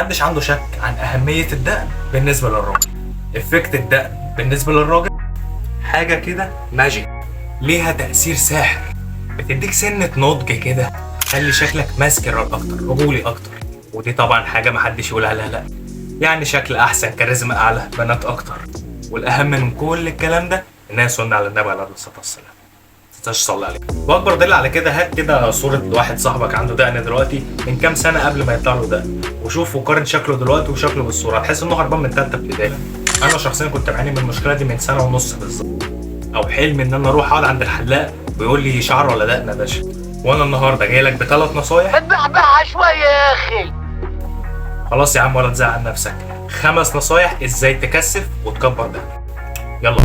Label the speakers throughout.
Speaker 1: محدش عنده شك عن اهمية الدقن بالنسبة للراجل. effect الدقن بالنسبة للراجل حاجة كده magic، ليها تاثير ساحر، بتديك سنة نضج كده، تخلي شكلك masculine اكتر، رجولي اكتر. ودي طبعا حاجة محدش يقول عليها لا، يعني شكل احسن، كاريزما اعلى، بنات اكتر. والاهم من كل الكلام ده انها سنة على النبي عليه الصلاة والسلام، تنساش تصلي عليه. واكبر دليل على كده، هات كده صوره واحد صاحبك عنده دقن دلوقتي من كام سنة قبل ما يطلع له دقن، وشوف وقارن شكله دلوقتي وشكله بالصوره، هتحس انه هربان من ثالثة ابتدائي. انا شخصيا كنت بعاني من المشكلة دي من سنة ونص بالظبط، او حلم ان انا اروح اقعد عند الحلاق ويقول لي شعر ولا دقن يا باشا. وانا النهارده جاي لك بثلاث نصايح.
Speaker 2: اتبعبعها شوية يا اخي.
Speaker 1: خلاص يا عم ولا تزعل نفسك، 5 نصايح ازاي تكثف وتكبر دقنك. يلا،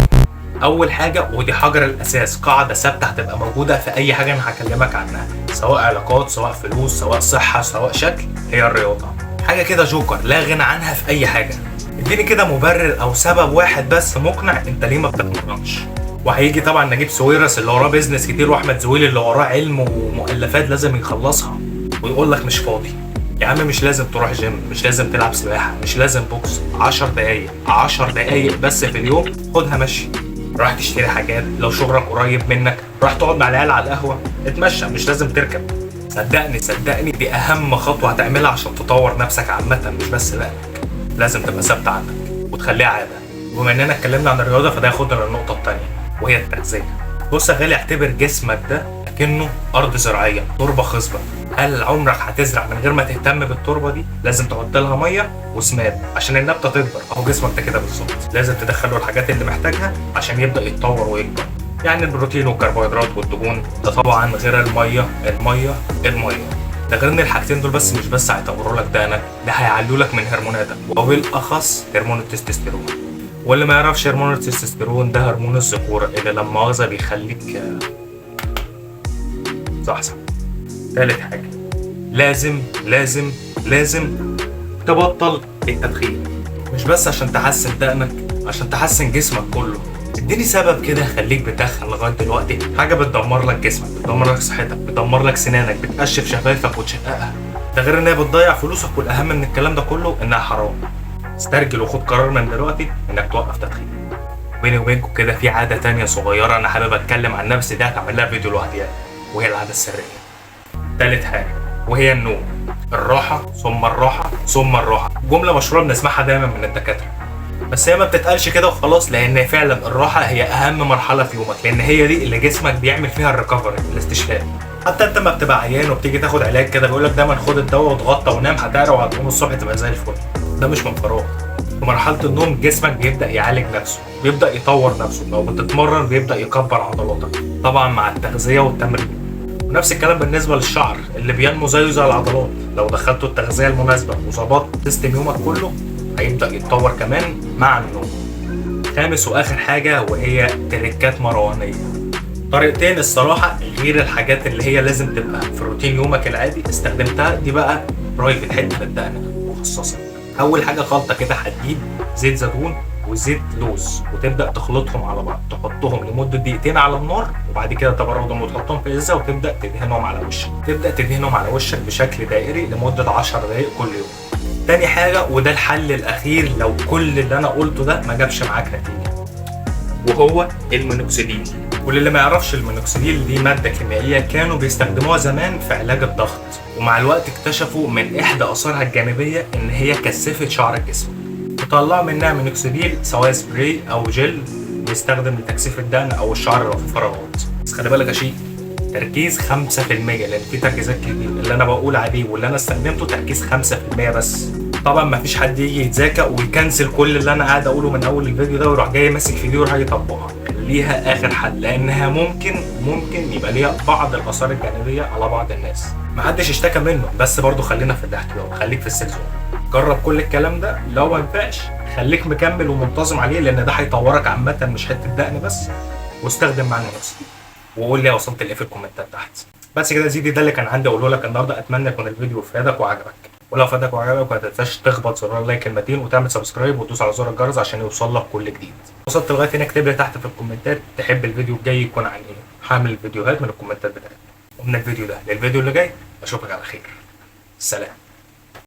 Speaker 1: اول حاجة ودي حجر الاساس، قاعدة ثابتة هتبقى موجودة في اي حاجة انا هكلمك عنها، سواء علاقات، سواء فلوس، سواء صحه، سواء شكل، هي الرياضه. حاجة كده جوكر لا غنى عنها في اي حاجه. اديني كده مبرر او سبب واحد بس مقنع انت ليه ما بتتمرنش. وهيجي طبعا نجيب ساويرس اللي وراه business كتير، واحمد زويل اللي وراه علم ومؤلفات لازم يخلصها، ويقول لك مش فاضي. يا عم مش لازم تروح جيم، مش لازم تلعب سباحه، مش لازم بوكس، 10 دقايق، 10 دقايق بس في اليوم خدها مشي. راح تشتري حاجات، لو شغلك قريب منك، راح تقعد مع العيال على القهوه، اتمشى، مش لازم تركب. صدقني صدقني دي اهم خطوة هتعملها عشان تطور نفسك عامه، مش بس دقنك. لازم تبقى ثابتة عندك وتخليها عاده. وبما اننا اتكلمنا عن الرياضة فده ياخدنا للنقطة الثانية وهي التغذيه. بص يا غالي، اعتبر جسمك ده اكنه ارض زراعيه، تربه خصبه. هل عمرك هتزرع من غير ما تهتم بالتربه دي؟ لازم تحط لها مية وسماد عشان النبتة تكبر. اهو جسمك ده كده بالظبط، لازم تدخله الحاجات اللي محتاجها عشان يبدا يتطور ويكبر، يعني البروتين والكربوهيدرات والدهون. ده طبعا غير المية المية الميه. ده غير ان الحاجتين دول بس مش بس هيطوروا لك دقنك، ده هيعلوا لك من هرموناتك، وبالاخص هرمون التستوستيرون. واللي ما يعرفش هرمون التستوستيرون ده هرمون الذكورة اللي لا مؤاخذة بيخليك صح صح. تالت حاجة، لازم لازم لازم تبطل التدخين، مش بس عشان تحسن دقنك، عشان تحسن جسمك كله. اديني سبب كده يخليك بتدخن لغاية دلوقتي، حاجة بتدمر لك جسمك، بتدمر لك صحتك، بتدمر لك سنانك، بتقشف شفايفك وتشققها، ده غير انها بتضيع فلوسك، والاهم من الكلام ده كله انها حرام. استرجل وخد قرار من دلوقتي انك توقف تدخين. بيني وبينكم كده في عادة تانية صغيرة انا حابب اتكلم عن نفسي، ده هتعمل لها فيديو لوحدي، وهي العادة السرية. تالت حاجة وهي النوم، الراحة ثم الراحة ثم الراحة. جملة مشهورة بنسمعها دايما من الدكاترة، بس هي ما بتتقالش كده وخلاص، لان فعلا الراحة هي اهم مرحلة في يومك، لان هي دي اللي جسمك بيعمل فيها ال recovery، الاستشفاء. حتى انت ما بتبقى عيان وبتيجي تاخد علاج كده بيقول لك دايما خد الدواء وتغطى ونام، هتعرق وهتقوم الصبح تبقى زي الفل. ده مش من فراغ. في مرحلة النوم جسمك بيبدأ يعالج نفسه، بيبدأ يطور نفسه، لو بتتمرن بيبدأ يكبر عضلاتك، طبعا مع التغذية والتمرين. ونفس الكلام بالنسبة للشعر اللي بينمو زيه زي العضلات، لو دخلته التغذية المناسبة وظبطت system يومك كله هيبدأ يتطور كمان مع النوم. خامس وآخر حاجة وهي تريكات مروانية. طريقتين الصراحة غير الحاجات اللي هي لازم تبقى في روتين يومك العادي استخدمتها، دي بقى private حتة للدقن مخصصة. أول حاجة خلطة كده، هتجيب زيت زيتون وزيت لوز وتبدأ تخلطهم على بعض، تحطهم لمدة دقيقتين على النار، وبعد كده تبردهم وتحطهم في ازازة وتبدأ تدهنهم على وشك. تبدأ تدهنهم على وشك بشكل دائري لمدة 10 دقايق كل يوم. تاني حاجة وده الحل الأخير لو كل اللي أنا قلته ده ما جابش معاك نتيجة، وهو المينوكسيديل. وللي ما يعرفش المينوكسيديل دي مادة كيميائية كانوا بيستخدموها زمان في علاج الضغط، ومع الوقت اكتشفوا من إحدى آثارها الجانبية إن هي كثفت شعر الجسم، وطلعوا منها مينوكسيديل سواء سبراي أو جل بيستخدم لتكثيف الدقن أو الشعر لو في فراغات. بس خلي بالك يا شيخ، تركيز 5%، لأن في تركيزات كتير. اللي أنا بقول عليه واللي أنا استخدمته تركيز 5% بس. طبعا ما فيش حد يجي يتذاكى ويكنسل كل اللي انا قاعد اقوله من اول الفيديو ده ويروح جاي ماسك في دي ويروح يطبقها. خليها اخر حل، لانها ممكن يبقى ليها بعض الاثار الجانبية على بعض الناس، محدش اشتكى منه، بس برضو خلينا في الاحتياط، خليك في ال safe zone. جرب كل الكلام ده، لو ما ينفعش خليك مكمل ومنتظم عليه، لان ده هيطورك عامة مش حتة دقن بس. واستخدم معانا نفسك وقول لي وصلت لايه في الكومنتات تحت. بس كده يا سيدي، ده اللي كان عندي اقوله لك النهارده. اتمنى يكون الفيديو فادك وعجبك، ولو فادك وعجبك ما تنساش تخبط زرار like المتين وتعمل subscribe وتدوس على زر الجرس عشان يوصل لك كل جديد. وصلت لغاية هنا اكتب لي تحت في الكومنتات تحب الفيديو الجاي يكون عن ايه، هعمل الفيديوهات من الكومنتات بتاعتك. ومن الفيديو ده للفيديو اللي جاي اشوفك على خير، سلام.